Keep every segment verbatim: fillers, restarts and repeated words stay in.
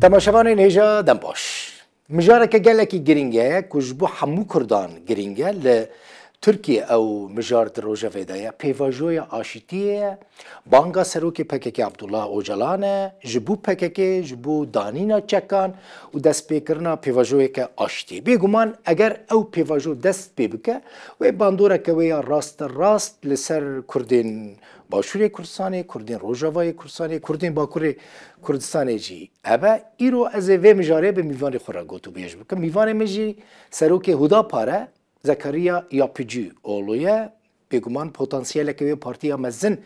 Temaşevanên hêja dem baş. Mijareke gelekî girîng e ku ji bo hemû Kurdan girîng e. Li Tirkiye ew mijar di rojevê de ye. Pêvajoya aşitiyê ye. Banga serokê P K K Abdullah Ocalan e. Ji bo P K K, ji bo danîna çekan û destpêkirina pêvajoyeke aşitiyê. Bêguman eger ew pêvajo dest pê bike, wê bandoreke wê ya rasterast li ser Kurdên Başûrê Kurdistanê, Kurdên Rojavayê Kurdistanê, Kurdên Bakurê Kurdistanê jî hebe. Îro ez ê vê mijarê bi mîvanê xwe re gotûbêj bikim. Mîvanê min jî serokê Hudapar e, Zekeriya Yapıcıoğlu ye. Bêguman potansiyeleke wê partiya mezin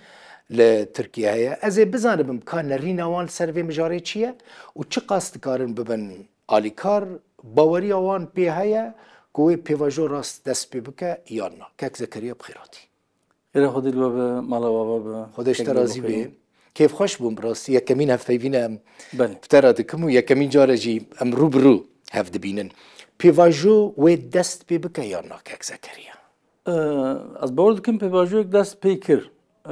li Tirkiye heye. Ez ê bizanibim ka nerîna wan li ser vê mijarê çi ye û çiqas dikarin bibin alîkar, baweriya wan pê heye ku wê pêvajo rast dest pê bike yan na. Kek Zekeriya, bi xêr hatî. Xêra Xwedê li we be, mala we ava be. Xwedê ji te razî be. Kêfxweş bûm bi rastî. Yekemîn hevpeyvîn e em Belê. bi te re dikim û yekemîn care jî em rû bi rû hev dibînin. Pêvajo wê dest pê bike yan na, Kek Zekeriya? Ee, Ez bawer dikim pêvajoyek dest pê kir. Ee,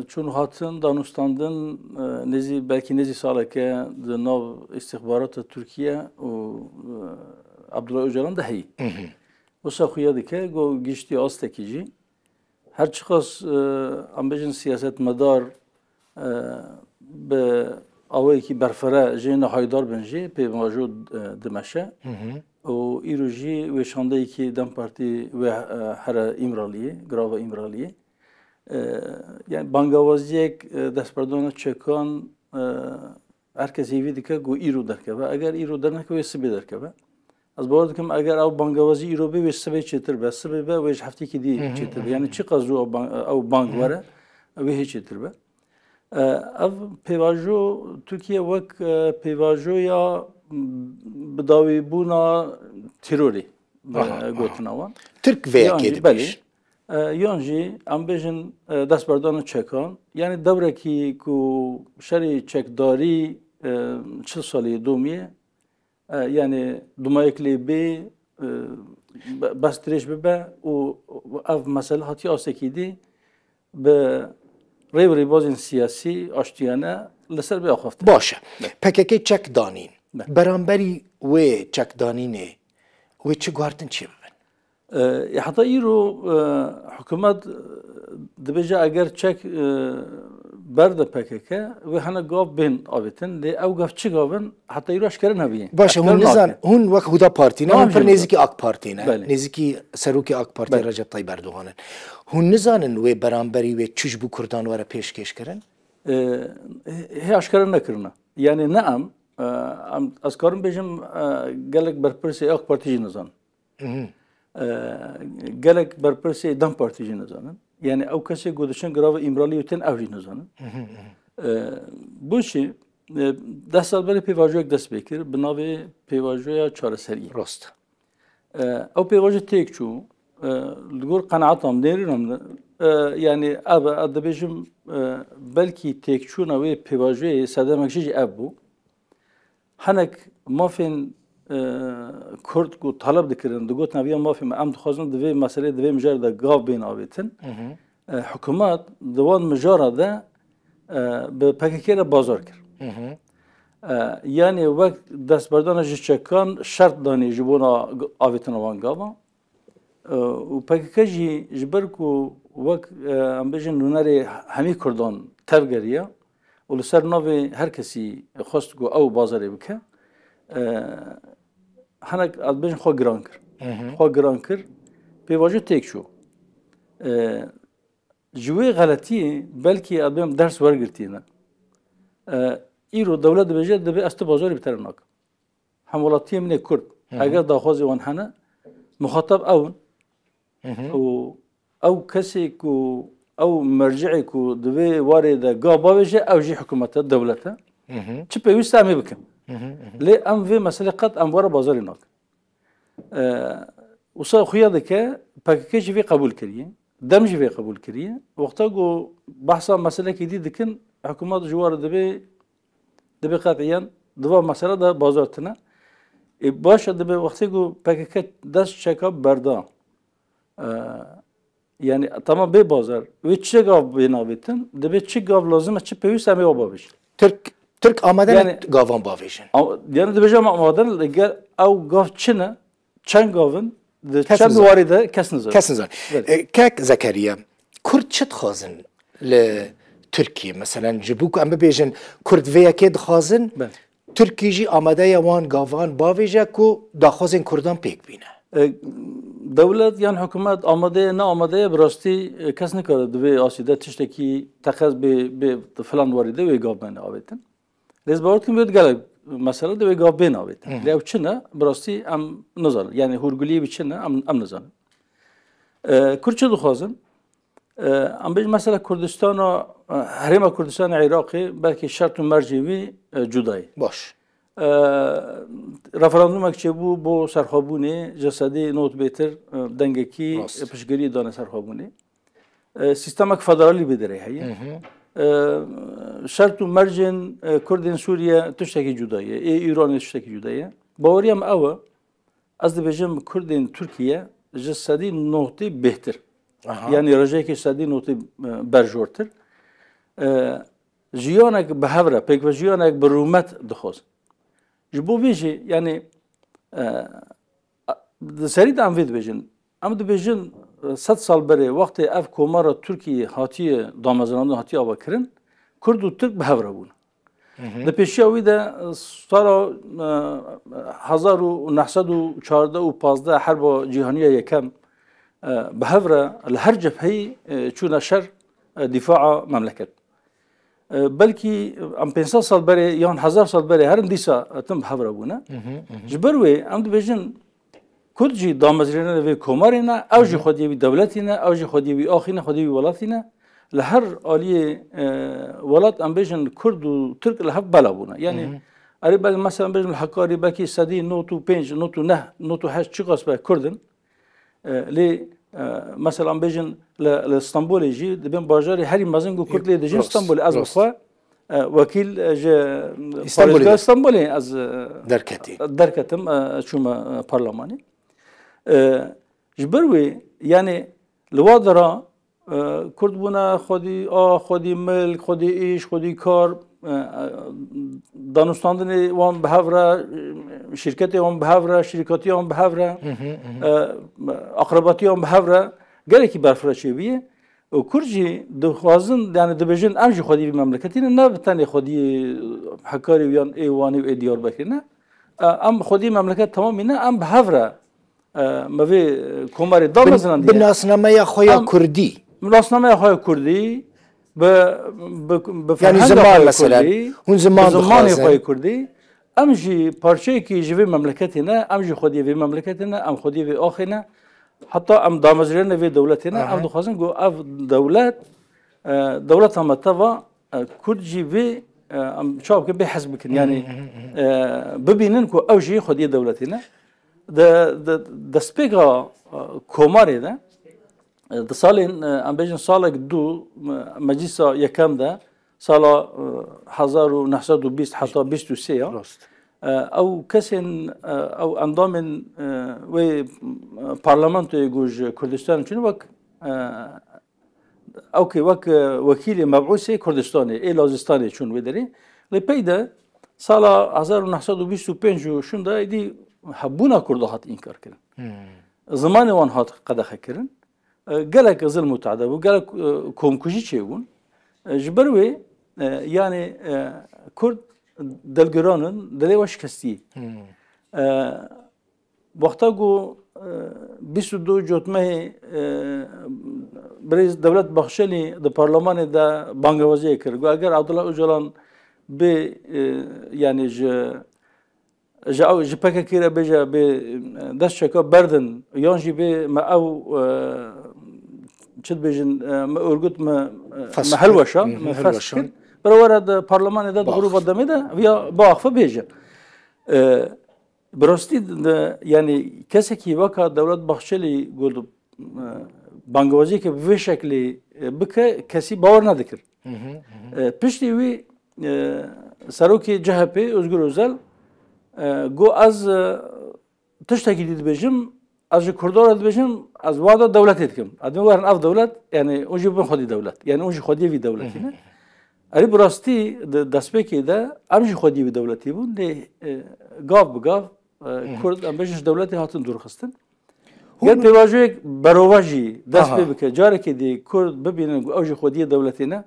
çûn hatin, danûstandin, e, nêzî, belkî nêzî saleke di nav îstixbarata Tirkiye û, e, Abdullah Ocalan de heyî. Mhm. Wisa xuya dike, go giştî astekî jî. Her çiqas, e, em bêjin siyasetmedar, e, bi awayekî berfere jê nehaydar bin jî, pêvajo, e, dimeşe. Hı hı. Û îro jî wêşandeyekî DEM Partî wê, e, here Îmraliyê, girava Îmraliyê. E, yani bangawaziyek, e, destberdana çekan, e, Her kes hêvî dike ku îro derkeve. Eger îro dernekeve, wê sibê derkeve. Ez bawer dikim, eger ew bangewazî îro bê, wê sibê çêtir be. Sibê be, wê ji heftêkî dî Hı hı, çêtir be. hı hı. Yani çiqas zû ew bang, ew bang Hı hı. were, wê hê çêtir be. E, ev pêvajo Tirkiye wek, e, pêvajoya, m, bidawîbûna terorê, e, Aha, aha. gotina wan. Tirk vê Yan yekê jî, dibêj. belê. E, yan jî, em bêjin, e, destberdana çekan, yani dewrekî ku şerê çekdarî, e, çil salî domî ye, e, yani dumayek lê bê, e, be-, bes dirêj bibe û ev mesele hatiye astekî dî bi rê û rêbazên siyasî, aştiyane li ser bê axaftin. Baş e. Be. P K K çek danîn. Be. Beramberî wê çekdanînê wê çi guhertin çê bibin? E, heta îro, e, hikûmet, e, dibêje eger çek, e, berde P K K, wê hene gav bên avêtin. Lê ew gav çi gav in? Heta îro eşkere nebî. Baş e, Eşkere hûn nizan, nake. hûn wek Huda Partî ne, Tamam hûn pir jî nêzîkî AK Partî ne, Belê. nêzîkî serokê AK Partî Belê. Recep Tayyip Erdogan in. Hûn nizanin wê beramberî wê çi ji bo Kurdan were pêşkêş kirin? E, hê eşkere nekirine. Yani ne em, e, em, ez karim bêjim, e, gelek berpirsê AK Partî jî nizan. Mhm. E, gelek berpirsê DEM Partî jî nizanin. Yani ew kesê ku diçin girava Îmraliyê tên ew jî nizanin. Mhm, mhm. E, bo çi, e, deh sal berê pêvajoyek dest pê kir, bi navê pêvajoya çareseriyê. Rast. E, ew pêvajo têk çû, e, li gor qenaeta min, nêrîna min, e, yani ev, ez dibêjim, e, belkî têkçûna wê pêvajoyê sedemek jî, jî ev bû. Hinek mafên, e, Kurd ku taleb dikirin, digotin ev ya mafê me, em dixwazin di vê meselê, di vê mijarê de gav bên avêtin. Hı hı. E, hikûmet di wan mijara de, e, bi P K K re bazar kir. Hı hı. E, yani wek destberdana ji çekan şert danî ji bona avêtina wan gavan. E, û P K K jî ji ber ku wek, e, em bêjin nûnerê hemî Kurdan tevgeriya û li ser navê her kesî xwest ku ew bazarê bike, e, hinek, ez bêjin, xwe giran kir. Hı hı. Xwe giran kir, pêvajo têk çû. E, ji wê xeletiyê belkî ez bêm ders wergirtîne. E, îro dewlet dibêje, dibê ez tu bazarê bi te re nakim. Hemwelatiyê min ê Kurd, Hı hı. eger daxwazê wan hene, muxatab ew in. Hı hı. Û ew kesê ku, ew merciê ku di vê warê de gav bavêje, ew jî hikûmet e, dewlet e. Hı hı. Çi pêwîst e em ê bikin. Hı hı, hı hı. Lê em vê meselê qet em were bazarê nakin. E, wisa xuya dike, P K K jî vê qebûl kiriye, DEM jî vê qebûl kiriye. Wexta ku behsa meselekî dî dikin, hikûmet ji war dibê, dibê qet'iyen di va mesele de bazar tune. Ê, baş e, dibê wextê ku P K K dest çeka berda. E, yani tamam bê bazar. Wê çi gav bê navêtin? Dibê çi gav lazim e, çi pêwîst e em ê wa bavêjin. Tirk Tirk amade ne gavan bavêjin. Ama, yani dibêje em amade ne, li gel ew gav çi ne, çend gav in, di çend warî de kes nizane. Kes nizane. E, kek Zekeriya, Kurd çi dixwazin li Tirkiye? Meselen, ji bo ku em bibêjin Kurd vê yekê dixwazin, Tirkiye jî amade ye wan gavan bavêje ku daxwazên Kurdan pêk bîne. E, dewlet yan hikûmet amade ye, ne amade ye, bi rastî, e, kes nikare di vê asî de tiştekî teqez bê, bê filan warî de wê gav bene avêtin. Lê ez bawer dikim wê gelek mesele de wê gav bên avêtin. Lê ew çi ne, bi rastî em nizanin. Yani hûrguliyê wî çi ne, em, em nizanin. E, Kurd çi dixwazin? E, em bêjin mesela Kurdistana, e, Herêma Kurdistana Iraqê belkî şert û mercê wî, e, cuda ye. Baş. E, referandumek çêbû bo serxwebûnê, ji sedî nod bêtir, e, dengekî piştgirî dane serxwebûnê. E, sîstemek federalî vê derê heye. E, şert û mercên, e, Kurdên Sûriye tiştekî cuda ye, ê Îranê tiştekî cuda ye. Baweriya min ew e, ez dibêjim Kurdên Tirkiye ji sedî nodî bêhtir. Aha. Yanî rejeyekî sedî nodî, e, berjortir. E, jiyanek bi hev re, pêkvejiyanek bi rûmet dixwazin. Ji bo vê jî, yanî, e, di serî de em vê dibêjin. Em dibêjin, e, sed sal berê wextê ev komara Tirkiyê hatiye damezrandin, hatiye avakirin, Kurd û Tirk bi hev re bûn. Di pêşiya wî de, e, sala, e, hezar û neh sed û çardeh û pazdeh herba cîhaniya yekem, e, bi hev re li her cepheyî, e, çûne şer, e, dîfaa memleket. E, belkî em pênc sed sal berê yan hezar sal berê herin dîsa, e, tim bi hev re bûne. Ji ber wê em dibêjin Kurd jî damezrênê vê komarê ne, ew jî xwediyê wî dewletî ne, ew jî xwediyê wî axî ne, xwediyê wî welatî ne. Li her aliyê, e, welat em bêjin Kurd û Tirk li hev bela bûne. Yanî, erê belkî mesela em bêjin li Hekarî belkî sedî nod û pênc, nod û neh, nod û heşt çiqas be Kurd in. E, lê, e, mesela em bêjin li, li Stenbolê jî dibên bajarê herî mezin ku Kurd lê dijîn Stenbolê. Ez bi xwe, e, wekîl, e, ji parêzgeha Stenbolê ez, e, derketim, e, çûme, e, parlemanê. E, ji ber wê, yanî li wa dera, e, Kurd bûne xwedî ax, xwedî milk, xwedî îş, xwedî kar, e, e, danûstandinê wan bi hev re, e, şîrketê wan bi hev re, şîrkatiya wan bi hev re, e, aqrebatiya wan bi hev re gelekî berfireh çêbûye. Û Kurd jî dixwazin, yanî dibêjin, em jî xwedî vî memleketî ne, ne bi tenê xwedî Hekarî û yan ê Wanî û ê Diyarbekirê ne. E, em xwedî memleket temamî ne, em bi hev re, e, me vê komarê damezinandiye. Bi nasnameya xwe ya kurdî. Bi nasnameya xwe ya kurdî, bi, bi, bi ferhenga xwe ya kurdî, bi zimanê xwe ya kurdî. Em jî parçeyekî ji vê memleketê ne, em jî xwediyê vê memleketê ne, em xwediyê vê axê ne. Heta em damezrênê vê dewletê ne, em dixwazin ku ev dewlet, e, dewleta me teva, e, Kurd jî vê, e, em çawa bikin, bê hez bikin. Yanî, e, bibînin ku ew jî xwediyê dewletê ne. Di, di destpêka, e, komarê de, e, di salên, e, em bêjin salek du, e, meclisa yekem de, sala, e, hezar û neh sed û bîst heta bîst û sê ya, e, ew kesên, e, ew endamên, e, wê, e, parlamentoyê ku ji Kurdistanê çûn wek, e, ew kê wek, e, wekîlê mebûsê Kurdistanê, ê Lazistanê çûn wê derê. Lê pey de sala hezar û neh sed û bîst û pênc û şûnde êdî hebûna Kurda hat înkar kirin. Zimanê wan hat qedexe kirin. E, gelek zilm û tade bû, gelek, e, komkujî çêbûn. E, ji ber wê, e, yanî, e, Kurd delgiran in, dilê we şikestî. E, wexta ku, e, bîst û du cotmehê, e, birêz Dewlet Bahçelî di parlemanê de bangewaziyê kir. Got, eger Abdullah Ocalan bê, e, yanî ji ji ew, ji P K K re bêje, bê, e, dest çeka berdin, yan jî bê me ew, e, çi dibêjin, e, me örgüt me, e, me hilweşa, me fesk kir. Bira were di parlemanê de, di grûba demê de, viya biaxife bêje. E, bi rastî de, yanî kesekî weka Dewlet Bahçelî got, e, bangewaziyeke bi vê şeklê, e, bike, kesî bawer nedikir. E, piştî wî, e, serokê C H P Özgür Özel, e, got, ez, e, tiştekî dî dibêjim, ez ji Kurdan re dibêjim, ez wada dewletê dikim. Ez dibêjim, werin ev dewlet, yanî hûn jî bibin xwedî dewlet. Yanî hûn jî xwediyê vî dewletî ne. Erê, bi rastî di destpêkê de em jî xwediyê wî dewletî bûn, lê, e, gav bi gav, e, Kurd, em bêjin, ji dewletê hatin dûrxistin. Ger pêvajoyek berova jî dest pê bike, carekê dî Kurd bibînin ku ew jî xwediyê dewletê ne,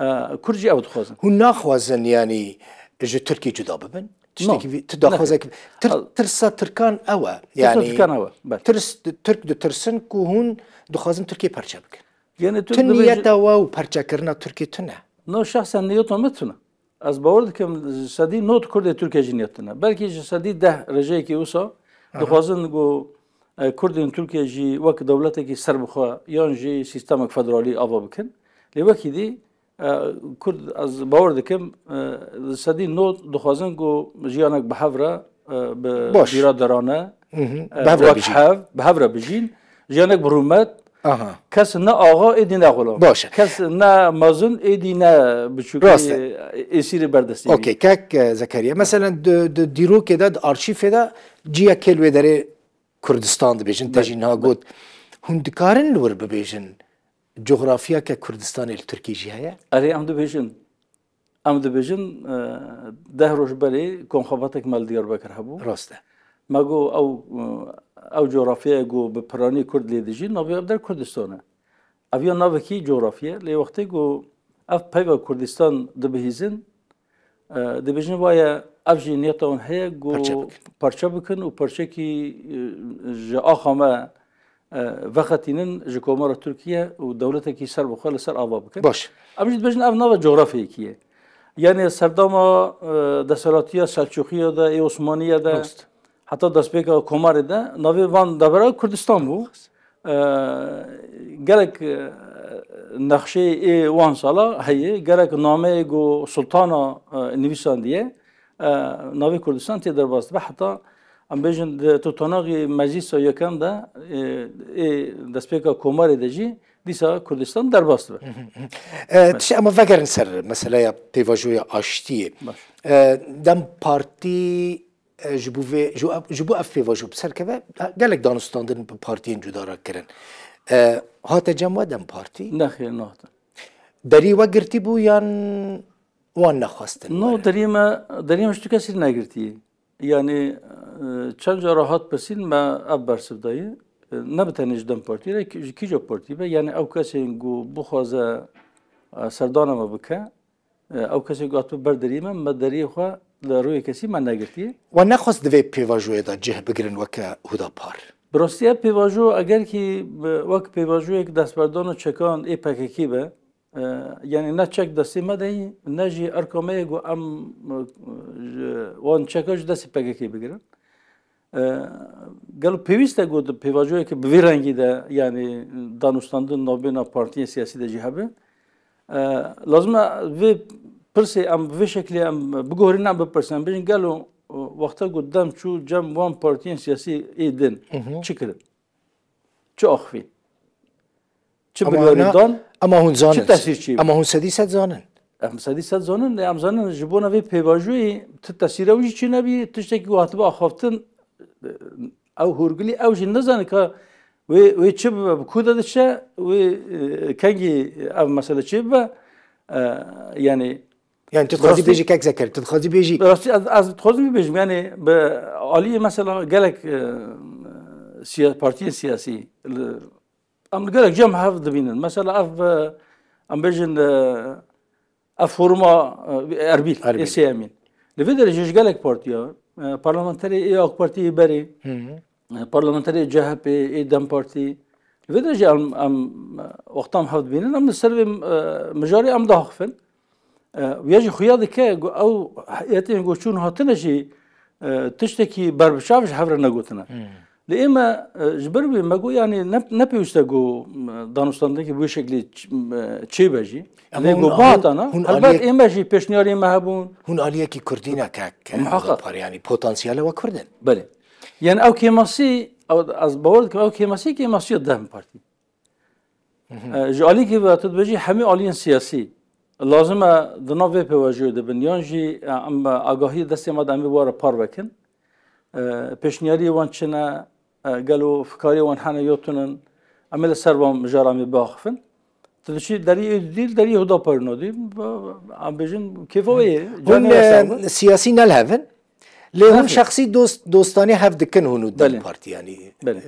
e, Kurd jî ew dixwazin. Hûn naxwazin, yanî, ji Tirkî cuda bibin? Tiştekî vî, tu daxwazek, tir-, tirsa Tirkan ew e. Tirsa Tirkan ew e, belê. Tirs, Tirk ditirsin ku hûn dixwazin Tirkiye perçe bikin. Yani tu Tu dibêjî niyeta we û perçekirina Tirkiye tune. No, şexsen niyeta me tune. Ez bawer dikim ji sedî nod Kurdê Tirkiye jî niyet tune. Belkî ji sedî deh rêjeyekî wisa dixwazin ku, e, Kurdên Tirkiye jî wek dewletekî serbixwe yan jî sîstemek federalî ava bikin. Lê wekî dî, e, Kurd, ez bawer dikim, e, ji sedî nod dixwazin ku jiyanek bi hev re, e, bi bîraderane, e, bi hev re wek bijîn. Hev, bi hev re bijîn. Jiyanek bi rûmet. Aha. Kes ne axa êdî ne xulam. Baş e. Kes ne mezin êdî ne biçûkî, rast e, êsîrê berdestî bî. Okey, kek, e, Zekeriya. Meselen di, di dîrokê de, di arşîfê de ciyekê li wê derê Kurdistan dibêjin, te jî niha got. Hûn dikarin li wir bibêjin, cografyake Kurdistanê li Tirkî jî heye? Erê, em dibêjin. Em dibêjin, e, deh roj berê komxebatek me li Diyarbekir hebû. Rast e. Me got ew, e, ew cografyaya ku bi piranî Kurd lê dijî, navê ev der Kurdistan e. Ev ya navekî cografya, lê wextê ku ev peyva Kurdistan dibihîzin, e, dibêjin, vaye ev jî niyeta wan heye ku parçe bikin, parçe bikin û parçekî, e, ji axa me, e, vexetînin ji Komara Tirkiye û dewletekî serbixwe li ser ava bikin. Baş. Em jî dibêjin ev nava cografyayekî ye. Yani serdama, e, desthilatiya Selçuqiya de, ê Osmaniye de, rast, heta destpêka Komarê de navê van devera Kurdistan bû. E, gelek, e, nexşeyê ê wan sala heye, gelek nameyê ku Sultana, e, nivîsandiye, e, navê Kurdistan tê derbas dibe. Heta em bêjin di tutanaxî meclîsa yekem de, e, ê destpêka Komarê de jî dîsa Kurdistan derbas dibe. E, tişt, em vegerin ser meseleya pêvajoya aştiyê. Baş. E, DEM Partî, e, ji bo vê, ji, ji bo ev pêvajo bi ser keve, e, gelek danûstandin bi partiyên cuda re kirin. E, hate cem we DEM Partî? Nexêr, nehate. Derî we girtî bû yan wan nexwestin? No, were? Derî me, derî me ji tu kesî negirtiye. Yani, e, çend cara hat pirsîn, me ev bersiv daye. E, ne bi tenê ji DEM Partî re, ji kîja partî be. Yani ew kesên ku bixwaze, e, serdana me bike, e, ew kesên ku hatibe ber deriyê me, me deriyê xwe li rûyê kesî me negirtiye. We nexwest di vê pêvajoyê de cih bigirin weke Hudapar? Bi rastî ev pêvajo eger kî bi, wek pêvajoyek destberdana çekan ê P K K be, e, yani ne çek destê me de yî, ne jî erka me ye ku em, e, ji wan çeka ji destê P K K bigirin. E, gelo pêwîst e ku di pêvajoyeke bi vî rengî de, yani danûstandin navbêna partiyên siyasî de jî hebe? E, lazim e vê pirsê em bi vê şeklê em biguherînin, em bipirsin. Em bêjin gelo, e, wexta ku DEM çû cem wan partiyên siyasî ê din, çi kirin? Çi axivîn? Çi biryarî dan? Ama hûn zanin. Çi tesîr çêbû? Ama hûn sedî sed zanin. Em sedî sed zanin, em zanin ji bona vê pêvajoyê ti tesîra wî jî çênebî, tiştekî ku hatibe axaftin, ew hûrgilî ew jî nizane ka wê, wê çi bibe, bi ku de diçe, wê, e, kengî ev mesele çêbibe, e, yani, Yani tu dixwazî bêjî kek Zeker, tu dixwazî bêjî. Bi rastî ez, ez dixwazim bêjim, yani bi aliyê mesela gelek, e, siya-, partiyên siyasî li, em li gelek cem hev dibînin. Mesela ev, e, em bêjin, e, ev foruma, e, Erbîl, Erbîl. Ê sêyemîn. Li vê derê jî ji gelek partiya, e, parlamenterê ê AK Partiyê berê, e, parlamenterê C H P, ê DEM Partî, li vê derê jî em, em, e, wexta em hev dibînin, em li ser vê, e, mijarê em diaxifin. E, ya jî xuya dike ku ew heyetên ku çûn hatine jî, e, tiştekî berbiçav ji hev re negotine. Lê ê me, e, ji ber wê me got, yanî ne, ne pêwîst e ku, e, danûstandinekî bi wê şeklî ç-, e, çêbe jî. Ama lê hûn ku alî-, bihatan, hûn helbet aliyek-, ê me jî pêşniyarê me hebûn. Hûn aliyekî Kurdî ne kek, Muhakkak. Par, yanî potansiyele we Kurd in. Belê. Yani ew kêmasî, ew, ez bawer dikim ew kêmasî, kêmasiya DEM Partî. E, ji alîkî ve tu dibêjî hemî aliyên siyasî lazim e di nav vê pêvajoyê de bin, yan jî, e, em agahiyê destê me de em ê were par vekin. E, pêşniyariyê wan çi ne? E, gelo fikariyê wan hene ya tune? Em ê li ser van mijara em ê biaxifin. Tu diçî derî êdî, derî Huda Parûna dî, em bêjin kêfa wê ye. Hûn, canê wê sağ be. E, siyasî nelhevin. Lê hûn şexsî dost, dostanî hev dikin hûn û DEM Belê. Partî, yanî. Belê.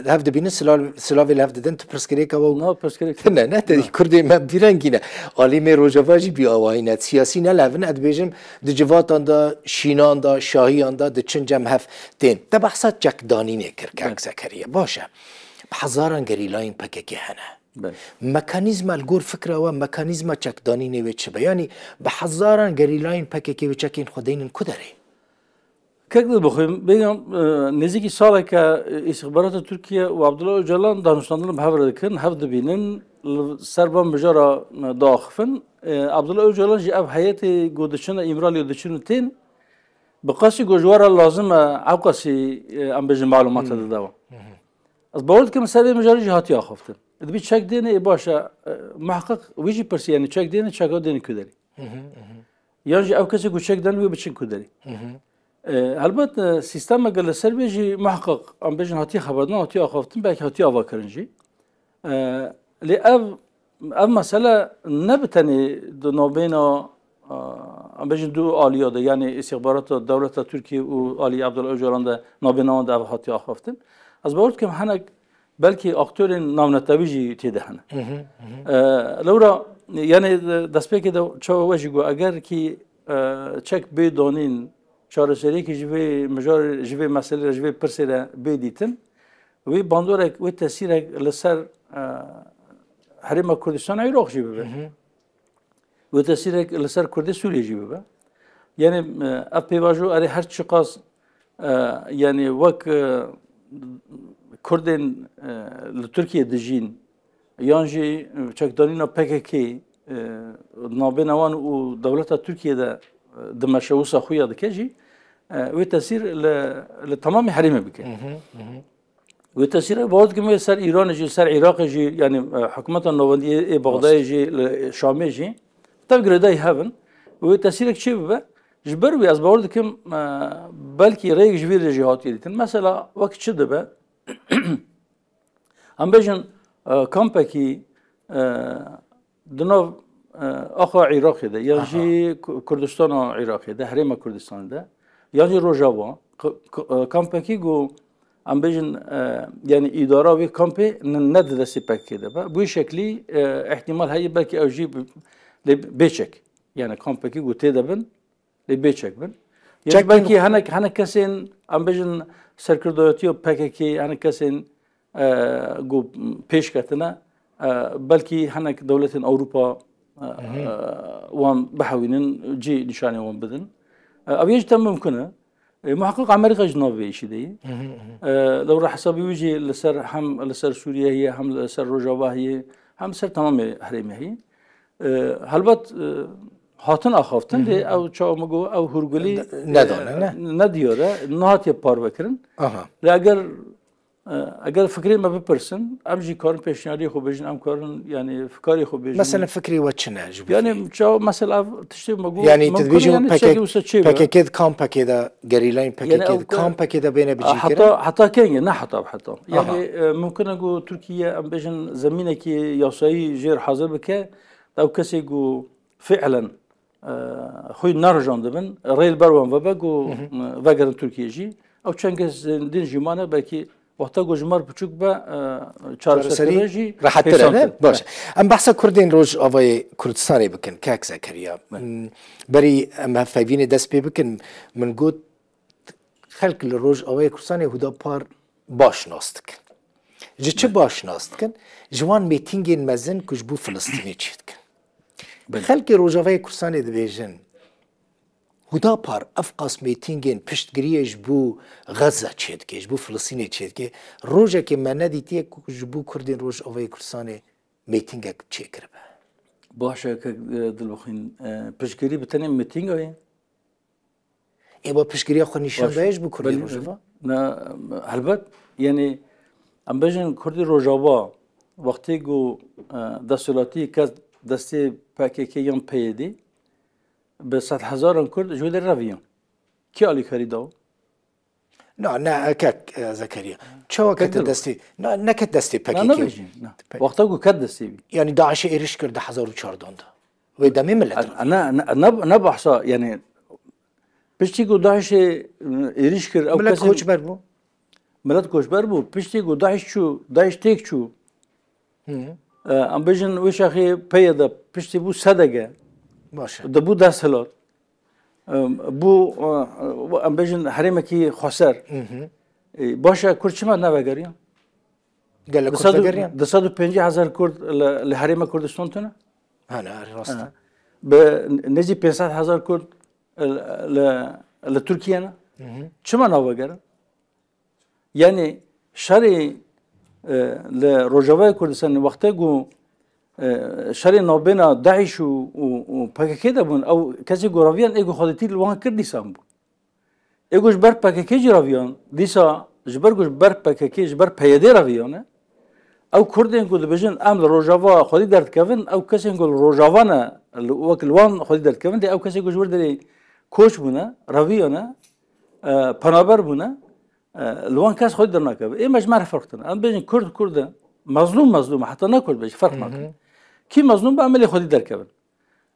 Hev dibînin, silav, silavê li hev didin, tu pirsgirêka we. Na, pirsgirêk. Ne, ne, te Kurdê me bîrengî ne. Alî me Rojava jî bî awayî ne. Siyasî nelhevin, ez dibêjim di civatan de, şînan de, şahiyan de, di çin cem hev tên. Te behsa çekdanînê kir, kak Belê. Zekeriya. Baş e. Bi hezaran gerîlayên P K K hene. Belê. Mekanîzma li gor fikra we, mekanîzma çekdanînê wê çi be? Yanî bi hezaran gerîlayên P K K wê çekên xwe deynin ku derê? Kek Dilbixwîn, bêgam, e, nêzîkî saleke, e, îstixbarata Tirkiye û Abdullah Ocalan danûstandin bi hev re dikin, hev dibînin, li ser van mijara, e, diaxifin. E, Abdullah Ocalan jî ev heyetê ku diçin Îmraliyê diçin û tên, bi qasî ku ji we re lazim e, ew qasî, e, em bêjin malûmata Hmm. dide we. Hı hı. Ez bawer dikim ser vê mijarê jî hatiye axaftin. Dibî çek dêne, ê baş e, e, muheqeq wî jî pirsî, yanî çek dêne, çeka dêne ku derî? Hı hı, hı hı. Yan jî ew kesê ku çek dan wê biçin ku derî? Hı hı. E, helbet, e, sîstemeke li ser vê jî muheqeq, em bêjin hatiye xeberdan, hatiye axaftin, belkî hatiye avakirin jî. E, lê ev, ev mesele ne bi tenê di navbêna, e, em bêjin du aliya de, yanî îstixbarata dewleta Tirkiye û alî Abdullah Ocalan de navbêna wan de ev hatiye axaftin. Ez bawer dikim hinek belkî aktorên navnetewî jî tê de hene. Hı hı, hı hı. E, lewra, yanî destpêkê de çawa we jî got, eger kî, e, çek bê danîn, çareseriyekî ji vê mijarê, ji vê meselê re, ji vê pirsê re bê dîtin, wê bandorek, wê tesîrek li ser, e, Herêma Kurdistan û Iraq jî bibe. Hı hı. Wê tesîrek li ser Kurdê Sûriyê jî bibe. Yanî, e, ev pêvajo erê her çiqas, e, yanî wek, e, Kurdên, e, li Tirkiye dijîn, yan jî çekdanîna P K K, e, navbêna wan û dewleta Tirkiye de, e, dimeşe wisa xuya dike jî, e, wê tesîr li, li temamê herêmê bike. Hı hı, hı hı. Wê tesîrek bawer dikim wê ser Îranê jî, ser Iraqê jî, yanî, e, hikûmeta navendî ê, ê Bexdayê Rast. Jî, li Şamê jî, tev girêdayî hev in. Wê tesîrek çê bibe? Ji ber wê ez bawer dikim, e, belkî rêyek ji vî re jî hatiye dîtin. Mesela wek çi dibe? Em bêjin, e, kampekî, e, di nav, e, axa Iraqê de, yan Aha. jî Ku-, Kurdistana Iraqê de, Herêma Kurdistanê de, yan jî Rojava, k-, k-, e, kampekî ku em bêjin, e, yanî îdara wê kampê n-, ne di destê P K K de be. Bi wî şeklî, e, îhtîmal heye belkî ew jî bi-, lê bê çek. Yanî kampekî ku tê de bin, lê bê çek bin. Yanî Çek bin. Belkî hinek, hinek kesên, em bêjin, serkirdayetiya P K K, hinek kesên, e, ku pêş ketine, e, belkî hinek dewletên Ewropa, e, Hı hı. e, wan bihewînin, cî nîşanê wan bidin. E, ev yê jî tem mimkun e. E, muheqeq Amerîka ji nav vê îşî de ye. Hı hı, hı hı. E, lewra hesabî wî jî li ser, hem li ser Sûriye heye, hem li ser Rojava heye, hem li ser temamê herêmê heye. E, helbet, e, hatin axaftin dê Hı hı. ew çawa min got, ew hûrgulî, Ne-, nedane, e, ne? Nediyar e, nehatiye parvekirin. Aha. Lê eger, e, eger fikrê me bipirsin, em jî karin pêşniyariyê xwe bêjin, em karin, yanî fikarê xwe bêjin. Mesela fikrê we çi ne ji bo Yanî vê? Çawa, mesela ev tiştê me got, Yanî tu mimkun e, dibêjî yanî P K K, çekê wisa çê be. P K K di kampekê de, gerîlayên Yanî P K K ew di ke-, kampekê de bêne e, bicîkirin? Heta, heta kengê, ne heta bi heta. Yanî, Aha. e, mimkun e ku Tirkiye, em bêjin, zemînekî yasayî jêr hazir bike, ew kesê ku fiilen, e, xwî nerijandibin, rê li ber wan vebe ku, Hı hı. e, vegerin Tirkiye jî. Ew çend kes din jî mane, belkî wexta ku ji me re piçûk be, e, çareser Çareserî kibe jî rehettir e, ne? pêşantir. Baş. Em behsa Kurdên Rojavayê Kurdistanê bikin, kak Zekeriya. Evet. Hmm, berî em hevpeyvînê dest pê bikin, min got, xelk li Rojavayê Kurdistanê Huda Par baş nas dikin. Ji çi Evet. baş nas dikin? Ji wan mêtîngên mezin ku ji bo Filistînê çêdikin. Belê. Xelkê Rojavayê Kurdistanê dibêjin, Huda Par ev qas mêtîngên piştgiriyê ji bo Xezze çêdike, ji bo Filistînê çêdike. Rojekê me nedîtiye ku ji bo Kurdên Rojavayê Kurdistanê mêtîngek çêkiribe. Baş e, kek, e, Dilbixwîn, e, piştgirî bi tenê mêtînga ye? Ê, we piştgiriya xwe nîşan Baş. daye ji bo Kurdên Belê, Rojava? Na, helbet, yanî, em bêjin Kurdê Rojava, wextê ku, e, desthilatî ket destê P K K yan P Y D, bi sedhezaran Kurd ji wê derê reviyan. Kî alîkarî da? Na, ne, kek, e, Zekeriya. Çawa kete destê, na, neket destê Na, P K K. Nabêjin, na. Wexta ku ket destê wî. Yani DAIŞê êriş kir di hezar û çardan de. Wê demê millet ra. Ne, ne, ne, ne bahsa, yani, piştî ku DAIŞê, e, êriş kir, ew Millet kesên koçber bû. Millet koçber bû. Piştî ku DAIŞ çû, DAIŞ têk çû. Hı. E, em bêjin wê şaxê P Y D, piştî bû S D G. Baş e. De bû desthilat. E, bû, e, em bêjin herêmekî xweser. Hı hı. E, baş e, Kurd çima nevegeriyan? Gelek Kurd vegeriyan. Du sed û pêncî hezar Kurd li, li herêma Kurdistan tune? Hene, rast e. Ha. Bi nêzî pênc sed hezar Kurd li, li, li Tirkiye ne? Hı hı. Çima navegerin? Yani şerê, e, li Rojavayê Kurdistanê wextê ku, e, şerê navbêna DAIŞ û, û, û P K K de bûn, ew kesê ku raviyan ê ku xwedîtî li wan kir dîsan bû. Ê ku ji ber P K K jî raviyan, dîsa ji ber ku ji ber P K K, ji ber P Y D raviyan e, ew Kurdên ku dibêjin em li Rojava xwedî derdikevin, ew kesên ku li Rojava ne, li, wek li wan xwedî derdikevin, lê ew kesên ku ji wir derê koç bûne, reviyane, e, penaber bûne, e, li wan kes xwedî dernakeve. Ê me ji me re ferq tine. Em bêjin Kurd, Kurd e, mezlûm, mezlûm e, heta ne Kurd be, ji ferq Hı hı. nake. Kî mezlûm be, em ê lê xwedî derkevin.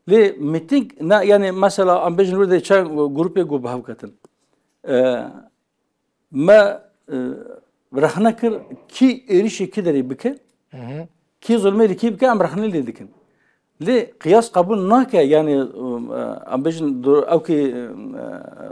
Lê mîting, ne, yani mesela, em bêjin wir de çend grûpê ku bi hev ketin. E, me, e, rexne kir, kî êrîşê kî derê bike, Hı hı. kî zulmê li kî bike, em rexne lê dikin. Lê qiyas qebûl nake, yani, e, em bêjin do-, ew kî, e,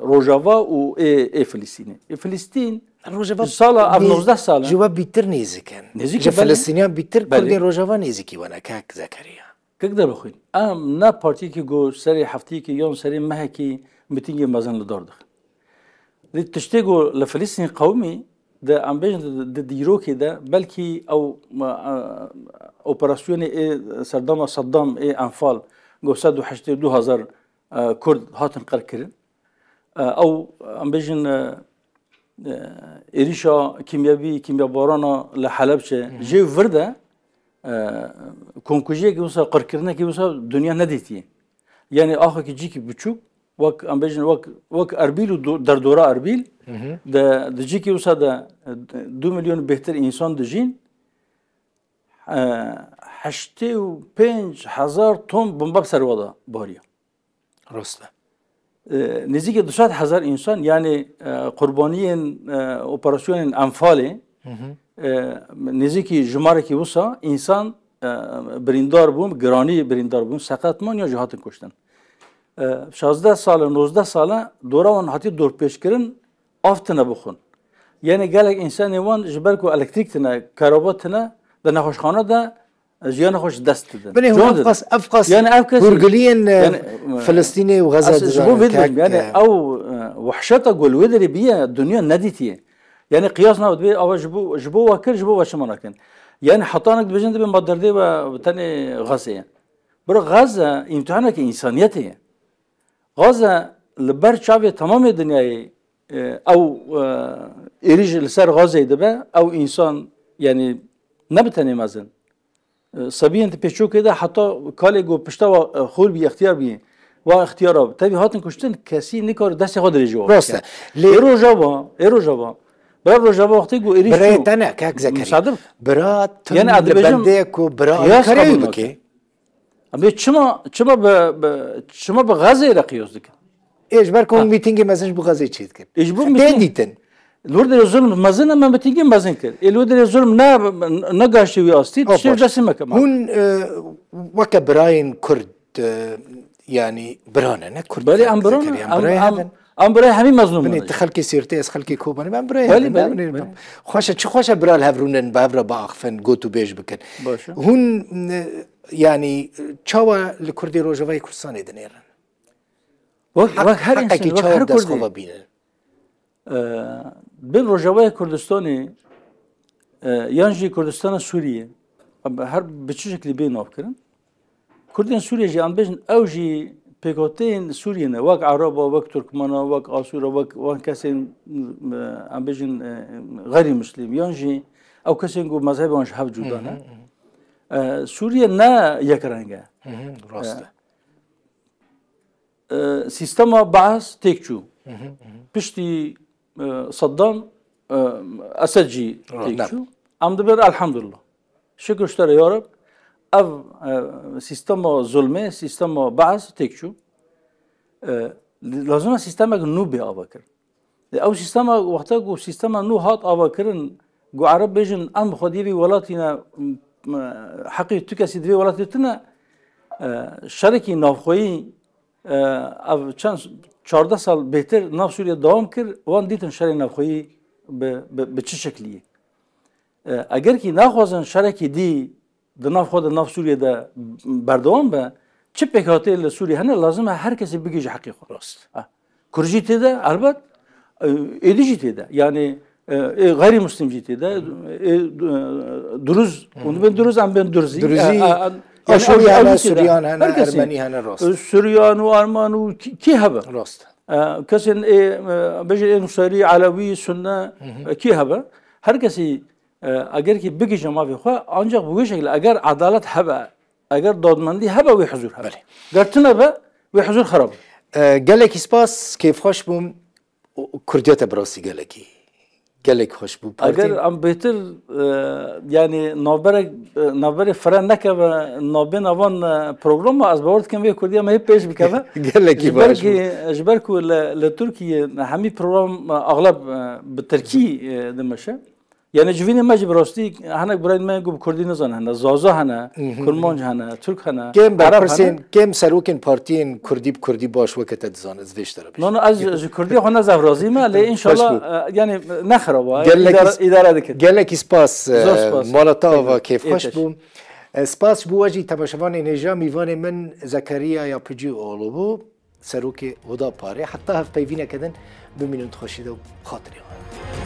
Rojava û ê, ê Filistînê. Ê Filistîn Rojava ji sala, ev nê-, nozdeh sal e. Ji we bîtir nêzik in. Nêzik Ji e, belê. Filistîniyan bîtir Belê. Kurdên Rojava nêzikî we ne, kek Zekeriya. Kek Derxwîn, em ne partiyekî ku serê hefteyekî yan serê mehekî mîtîngê mezin li dar dixin. Lê tiştê ku li Filistîn qewimî de, em bêjin di, di dîrokê de, belkî ew, e, operasyonê ê serdana Seddam ê Enfal ku sed û heştê û du hezar, e, Kurd hatin qirkirin. E, ew, em bêjin, e, e, êrîşa kîmyebî, kîmyebarana li Helebçe, Hı hı. jê vir de, e, komkujiyekî wisa, qirkirinekî wisa dinya nedîtiye. Yani axekî cîkî biçûk, wek em bêjin, wek, wek Erbîl û do-, derdora Erbîl, Hı hı. de, di cîkî wisa de, e, du milyon bêhtir însan dijîn, e, heştê û pênc hezar ton bomba bi ser wa de bariya. Rast e. E, nêzîkî du sed hezar însan, yani, e, qurbaniyên, e, operasyonên Enfalê, Hı hı. e, nêzîkî jimarekî wisa însan, e, birîndar bûn, giranî birîndar bûn, seqet man ya jî hatin kuştin. E, şazdeh sal e, nozdeh sal e, dora wan hatiye dorpêçkirin, av tine bixwin. Yani gelek însanê wan ji ber ku elektrîk tine, keraba tine, di nexweşxane de jiyana xwe ji dest didin. Binê hûn Can didin. Evqas, evqas Yani ev kes hûrgiliyên, e, Yani, e, Filistînê û Xeze ez ji bo dizanin vê dikim, kek, yani e, ew, e, wehşeta ku li wê derê bîye, dinya nedîtiye. Yani qiyas nabe, dibê ava ji bo, ji bo we kir, ji bo we çima nakin. Yani hetanek dibêjin dibê ma derdê we bi tenê Xezê ye. Bira Xeze îmtihaneke însaniyetê ye. Gaza li ber çavê temamê dinyayê, e, ew, e, êrîş li ser Gazeyê dibe, ew însan, yani ne bi tenê mezin. E, sebiyên di pêçokê de heta kalê ku pişta wa, e, xol bî, extiyar bî, wa extiyara tevî hatin kuştin, kesî nikare destê xwe dirêje wa Rast e. bike. Lê Ê Rojava, ê Rojava. Bira Rojava wextê ku êrîş Birayê çû. te ne, kek Zekeriya. Misadir. Bira tu Yani, ez li dibêjim, bendê ku bira qiyas Ankarayê qebûl bike. nake. Em ê çima, çima bi, bi, çima bi Xezê re qiyas dikin? Ê, ji ber ku Ha. mîtingê mezin ji bo Xezê çêdikin. Ê, ji bo Tê mîting-, dîtin. Li wir derê zulm mezin e, me mîtingê mezin kir. Ê, li wir derê zulm ne, ne gaştê wî astî, Hop, tiştê baş. destê me kema. Hûn, e, weke birayên Kurd, e, yani bira ne, ne Kurd Belê, ne, em biran, Zekeriya, em em, birayê em, hev in. em birayê hemî mezlûm Binê, ne. tu xelkê Sêrtê, ez xelkê Kobanê, em birayê Belê, hev in, belê, ne, ne, belê. Xweş e, çi xweş e bira li hev rûnin, bi hev re biaxifin, got û bêj bikin. Baş e. Hûn, e, Yani, çawa li Kurdê Rojavayê Kurdistanê dinêrin? Wek, Heq-, wek her heqekî însan, wek çawa her bi dest Kurdê. xwe ve bînin? Ee, bin Rojavayê Kurdistanê, e, yan jî Kurdistana Sûriyê, em her bi çi şeklî bê navkirin. Kurdên Sûriyê jî, em bêjin, ew jî pêkhateyên Sûriyê ne, wek Ereba, wek Turkmana, wek Asûra, wek wan kesên, e, em bêjin, e, xeyrî Muslim, yan jî ew kesên ku mezhebê wan ji hev cuda ne. Hı hı, hı hı. E, Sûriye ne yekreng e. Hı hı, rast e. E, e, sîstema Baas têk çû. Hı hı, hı hı. Piştî e, Saddam, e, Esed jî têk çû. Em dibin elhamdulillah. Şikir ji te re ya Reb. Ev, e, sîstema zulmê, sîstema Beas têk çû. E, lazim e sîstemek nû bê avakirin. Ew sîstema, wexta ku sîstema nû hat avakirin, ku Ereb bêjin, em xwediyê vî welatî ne, m-, m-, heqî tu kesî di vê welatê tune, e, şerekî navxweyî, e, ev çend çardeh sal bêtir nav Sûriye dewam kir, wan dîtin şerê navxweyî bi, bi, bi çi şeklî ye. E, eger kî naxwazin şerekî dî di nav xwe de, nav Sûriye de berdewam be, çi pêkhateyê li Sûriye hene, lazim e her kesê bigihîje heqê xwe. Rast. Ha. Kurd jî tê de, elbet, e, êdî jî tê de. Yanî, e, ê xeyrî muslim jî tê de, ê, e, duruz, hûn dibên duruz, em bên durzî. Durzî, E, e, e, yanî Aşûrî ew jî, ew hene, jî tê de. Suryan hene, Her kesê. Ermenî hene, rast. E, Suryan û Erman û kî, kî hebe? Rast. E, kesên ê, e, bêjin ê Nusêrî, Elewî, Sunne, e, kî hebe? Her kesî, e, eger kî bigihîje mafê xwe, ancak bi wê şekilde, eger edalet hebe, eger dadmendî hebe, wê huzur hebe. Belê. Ger tune be, wê huzur xerab be. E, gelekî spas, kêfxweş bûm. O, Kurdiya te bi rastî gelekî, gelek xweş bû. Eger Partî em bêtir, e, yanî navberek, e, navberê fire nekeve navbêna van, e, programa, ez bawer dikim vê Kurdiya me hê pêş bikeve. Gelekî Ji ber baş bû. Kî, ji ber ku li, li Tirkiye hemî program, e, axleb, e, bi tirkî, e, dimeşe. Yanî civînê me jî bi rastî hinek birayên me ku bi kurdî nizanin hene. Zaza hene, Mhm. Kurmanc hene, Tirk hene, Kêm Ereb berpirsên, hene. Kêm serokên partiyên kurdî bi kurdî baş weke te dizan, ez vê ji te re bêjim. No, no, ez ji, ji kurdî xwe ne zaf razî me, lê Xweş înşallah, bû. e, yanî ne xirab e. Gelekî Îdare, s-, îdare dike. Gelekî spas, e, Zor spas. Mala te ava Peki, kêfxweş yeter. Bû. E, spas ji bo we jî temaşevanên hêja, mîvanê min Zekeriya Yapicioğlu bû, serokê Hudaparê. Heta hevpeyvîneke din bimînin di xweşî de û xatirê xwe.